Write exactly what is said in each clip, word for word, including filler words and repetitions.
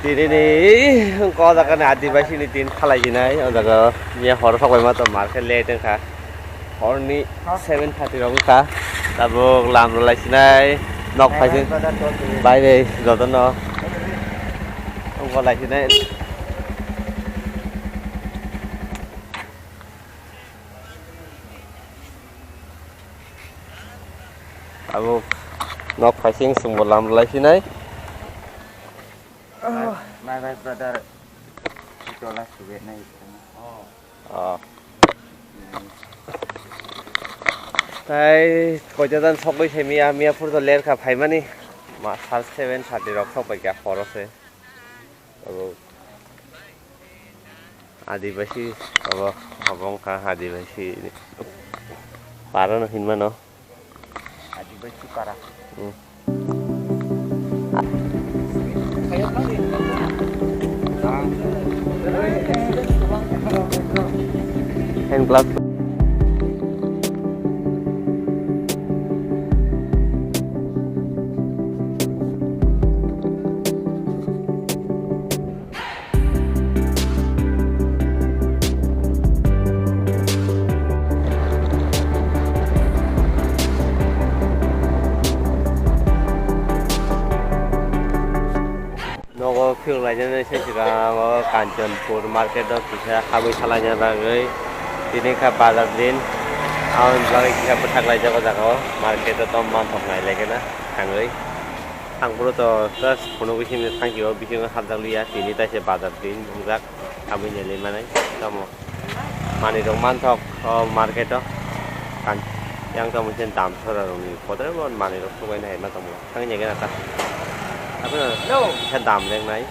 Tini ni wngkha o jaga ni Adibasi ni tin khalai jinai, o jaga miya hor sokbai ma to market late wngkha, hor ni seven thirty rok wngkha, tabuk lam rw lai sinai nok phai se bai bai joto no wngkha lai sinai. Abo nok phaising chwngbo lam lai sinai. My, my brother, itola suge nai. Oh. Tai koita dan sokgwi se miya, miya phur to ler kha phaimani. Ma sal seven thirty rok sok bai kha horo se. Abo Adibasi, abo, abo wngkha Adibasi para no hinmano. Adibasi para. Hmm. Hand gloves. Nogo phiyok lainani se swkang o Kanchanpur market o kisa habwi salaina bagwi tini kha bazar din. Aboni bagwi kisa bwthak laijak o jaga o market o tamo manthok nai lai khe na thangwi. Ang phuru to just phunugwi simi thangkhe o bisingo hapjak liya, tini taise bazar din wngjak, habwi nai lai manai tamo. Manwi rok manthok o market o. Kan-, yang tamo khe dam sora rokni kotor manwi rok subai nai ma tamo. Thangwi nai khe na ta. Abo no kisa dam rek nai.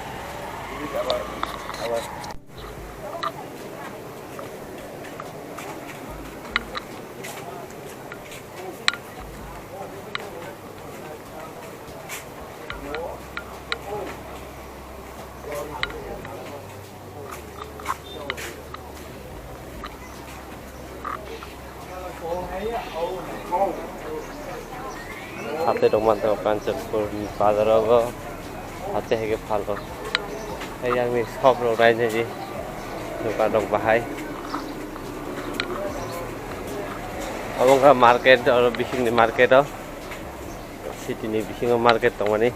Hati rok manthok Kanchanpur ni bazar o, hati hai khe phalo. Tei yang ni shop rok nai nai di, dukan rok bahai. Obo wngkha market, oro bising ni market o, city ni bisingo market tongmani.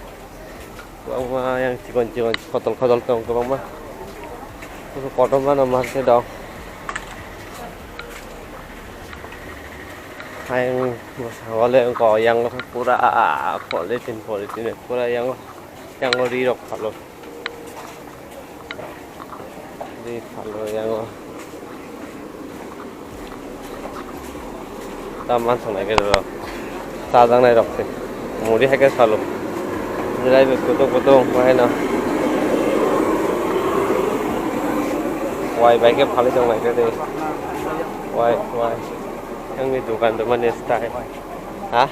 Kwbangma yang chikon chikon khotol khotol tong kwbangma. Kotorma no market o. Ayang bwskango le wngkha o yang pura polythene polythene pura yang, yang ri rok phalo. Di phalo yango. Ta manthok nai khe rw. Chajaknai rok se. Muri hai khe salo. Jirai bai kutung kutung wngkha haino. Wai bai khe phalwi tong nai khe de. Wai wai. Yang ni dukan rw mani style. Ha?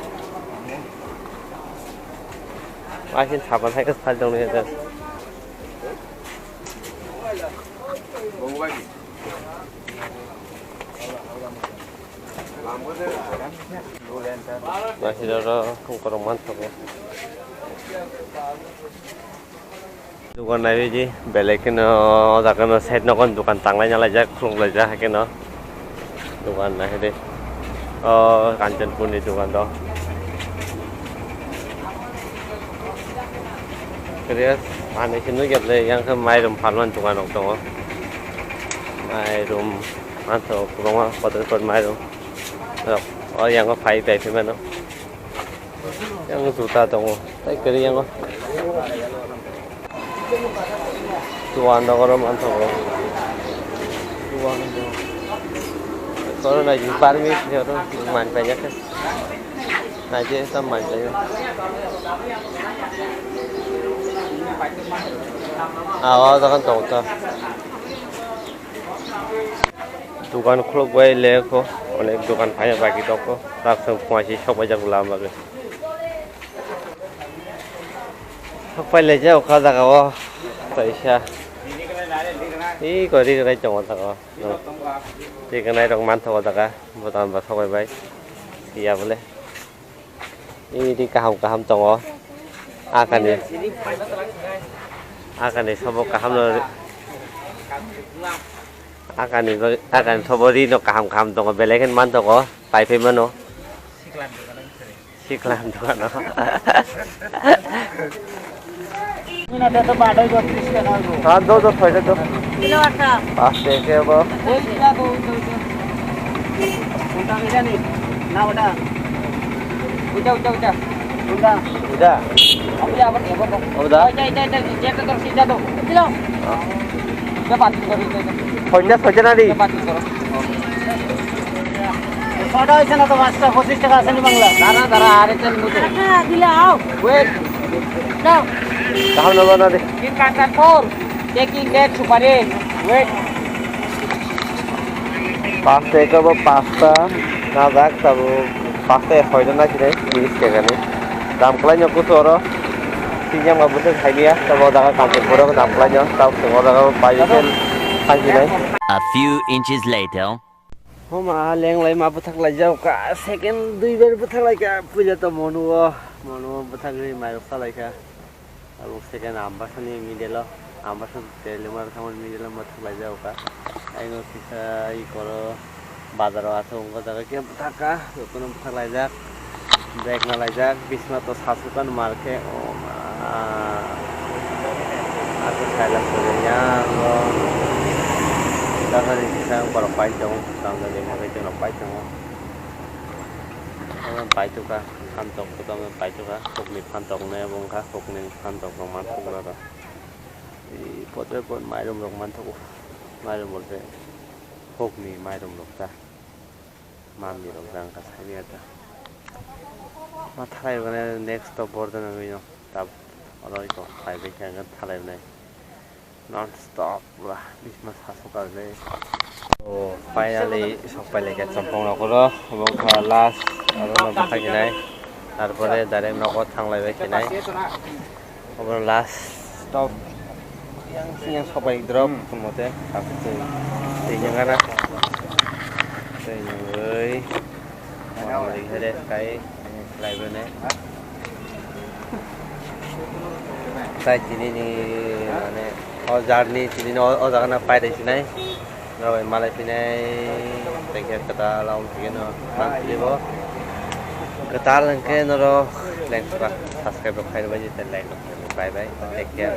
Wai khe sapan hai khe sal tong nai khe. Masirok rok khum korok manthogo. Dukan naiwi di belai kheno o jaga no side nogo dukan tanglai nalaijak khulumlaijak hai kheno. Dukan nahidi. O Kanchanpur ni dukan do. Kre ani simi gate le yang khe mairum phalmani dukan rok tongo. Mairum manto kwbangma kotor kotor mairum rok o yango phai phai mano. Yang juta tongo, tai kwrwi yango. Chuan rok oro manthogo. Chuan rok. Oro nai di parmi oro man paijak khe. Nai di tam man paijak. Awa dogan tongo ta. Dukan khuluk bai le kho, onek dukan phaina bagi tongo. Tak song phai si sok bai jak lama bagwi. Sok pai le jak kha jaga o. Kaisa. I gori gori tongo jaga o. Tiganai rok manthogo jaga. Botan ba sok bai bai. Iya bole. Ini kaham kaham tongo. Akani. Akani sobo kaham no, akani, akani sobo ri no kaham kaham tongo, belai khe man tongo, pai phai mano. Sikla dogano. Ah, do, do, thoi, do, do. Kilo atham. Paste ke bo. Uda, uda, uda. Uda. Uda. Uda. Uda. Uda. Uda. Uda. Uda. Kilo. Ah. Uda, pati koro, uda, uda. Soita, soita nadi. Uda, pati koro. Soita hoise na to, paanch ta pochish taka ase ni bangla. Dara, dara, are ten muto. Dile ao. Wait. Dao. Kaham na bana de. Tin pasta four. Taking that supari. Wait. Pasta eko bo pasta. Na jak tabo. Pasta soita na kire. Tiris taka ni. Dam kwlai no kusu oro. Sijang ba bwswk hai liya. Tabo daga Kanchanpur o dam kwlai no. Tabo oro daga pai jen. Hai jinai. A few inches later. Homa, lenglai ma bwthak laijak ka, second dui bar bwthak lai ka, puila to mono o, mono o bwthak ri mai rok salai ka. Abo second Ambasani middle o, Ambasa Telimar thangmani middle o bwthak laijak ka. Aino kisa i koro bazar o aswk wngkha jaga khe bwthak ka, jotono bwthak laijak. Bag no laijak, bisma to sasukan mar khe, o ma. Aswk saila kwrwi ya, o. Dakani kisa borok pai tongo, tamjani bagwi chwngno pai tongo. Omo pai tongkha, phan tok kwbangma pai tongkha, hukni phan tok hinwi obo wngkha, hukni phan tok rok manthogo oro. Ei, potre pot mairum rok manthogo, mairum rok se hukni mairum rok ta. Mami rok jang ka saimanya ta. Ma thalai rok next to bordo nangwi no. Tab oro iko phai bai khe ang thalai nai. Non stop pura bisma sasu kar le. O finally sok pai le ka chompong rok oro. Obo kha last aro no bwthak hinai. Tarpore direct nogo thanglai bai khe nai. Obo last stop. Yang sing yang sopai drop kumote. Aku tu tei nyangana. Tei nyangoi. Mori hede kai. Lai bene. Tai tini ni mane o journey tini no o jaga na pai dai sinai. Norok bai malai phinai, tei khe kwtal wng khe no nang pilibo. Kwtal hwnkhe norok like subscribe rok khaina bagwi tei like rok khaina bagwi. Bye bye, take care.